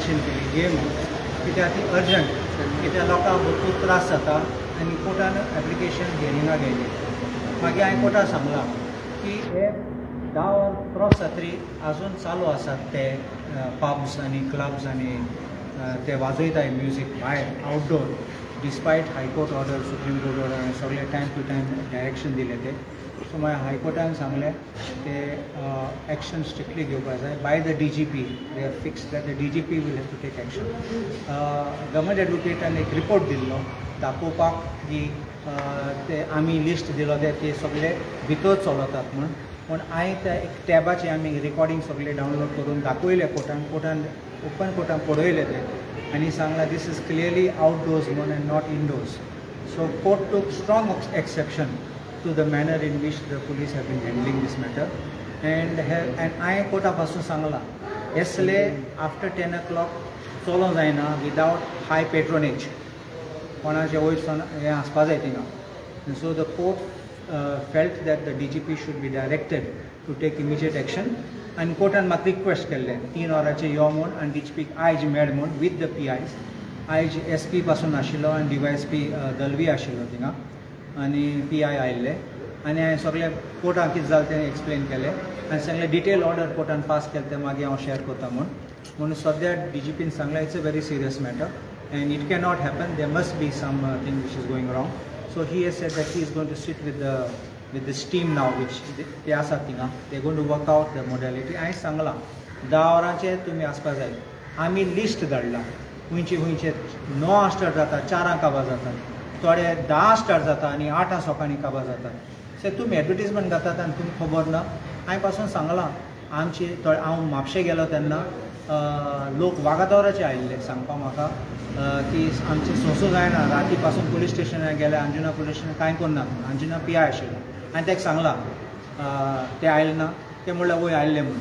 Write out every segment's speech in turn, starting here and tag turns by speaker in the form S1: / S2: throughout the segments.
S1: Mention केली घे म्हूण, कित्याक ती अर्जंट, कित्याक लोकांक भरपूर त्रास जाता आनी कोर्टान एप्लिकेशन हियरिंगाक घेयली. मागीर हांवें कोर्टाक सांगलां की हे 10 वर क्रॉस जातरी अजून चालू आसात ते पब्स आनी क्लब्स आनी ते वाजयताय म्युजीक भायर outdoor, despite High Court order, Supreme Court order आनी सगळे टायम टू टायम डायरेक्शन दिले ते. सो मागीर हायकोर्टान सांगलें, ते एक्शन स्ट्रिक्टली घेवपाक जाय by the DGP. They are fix that the DGP will have to take action. Government एडवोकेटान एक रिपोर्ट दिल्लो दाखोवपाक की ते आमी लिस्ट दिलो ते ते सगळे भितर चलतात म्हूण. पूण हांवें त्या एक टॅबाचे आमी रिकॉर्डिंग सगळे डावनलोड करून दाखयले कोर्टान. कोर्टान ओपन कोर्टान पळयले ते आनी सांगलां, this is clearly outdoors म्हूण and not indoors. So court took strong exception to the manner in which the police have been handling this matter and हांवें कोर्टा पासून सांगलां, असले आफ्टर 10 ओ क्लॉक चलोंक जायना विदावट हाय पेट्रोनेज. कोणाचें वयर सन हें आसपा जाय थिंगा. So the court felt that the DGP should be directed to take immediate action. आनी कोर्टान म्हाका रिक्वेस्ट केल्लें 3 वरांचेर यो म्हूण आनी डी जी पीक आयज मेळ म्हूण विथ the P आयज. आयज एस पी पासून आशिल्लो आनी D Y S P Dalvi आशिल्लो थिंगा आनी पी I आयिल्ले आनी हांवें सगळें कोर्टान कितें जालें तें एक्सप्लेन केलें आनी सगळें डिटेल ऑर्डर कोर्टान पास केलें, तें मागीर हांव शेअर करता म्हूण. म्हणून सद्या डी जी पीन सांगलें, it's a very serious matter and it cannot happen. There must be something which is going wrong. So he has said that he is going to sit with this team now which ते आसात थिंगा. They going to work out the modality. हांवें सांगलां, 10 वरांचेर तुमी आसपा जाय. आमी लिस्ट धाडला खंयचे खंयचे. 9 स्टार्ट जाता, 4 काबार जातात, थोडे 10 स्टार्ट जाता आनी 8 सकाळीं काबार जातात. सो तुमी एडवर्टीजमेंट घातात आनी तुमकां खबर ना. हांवें पासून सांगलां, आमची थोडे, हांव म्हापशे गेलो तेन्ना लोक वागातोराचे आयिल्ले सांगपाक म्हाका की आमचें सोंसूं जायना. राती पासून पुलीस स्टेशनार गेले, अंजुना पुलीस स्टेशन कांय करना. अंजुना पी I आशिल्लो, हांवें ताका सांगलां, ते आयले ना? ते म्हणल्यार वय आयिल्ले म्हूण.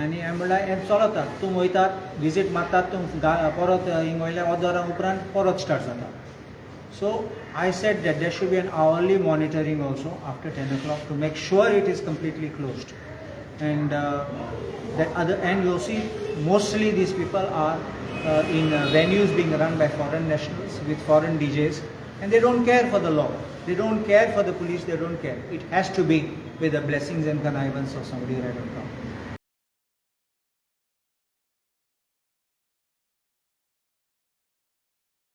S1: आनी हांवें म्हणल्यार हें चलता, तूं वयतात, विजीट मारतात, तूं परत हिंग वयल्या अर्द वरां उपरांत परत स्टार्ट जाता. So I said that there should be an hourly monitoring also after 10 o'clock to make sure it is completely closed. And that other, and you'll see mostly these people are in venues being run by foreign nationals with foreign DJs, and they don't care for the law. They don't care for the police. They don't care. It has to be with the blessings and connivance of somebody right on top.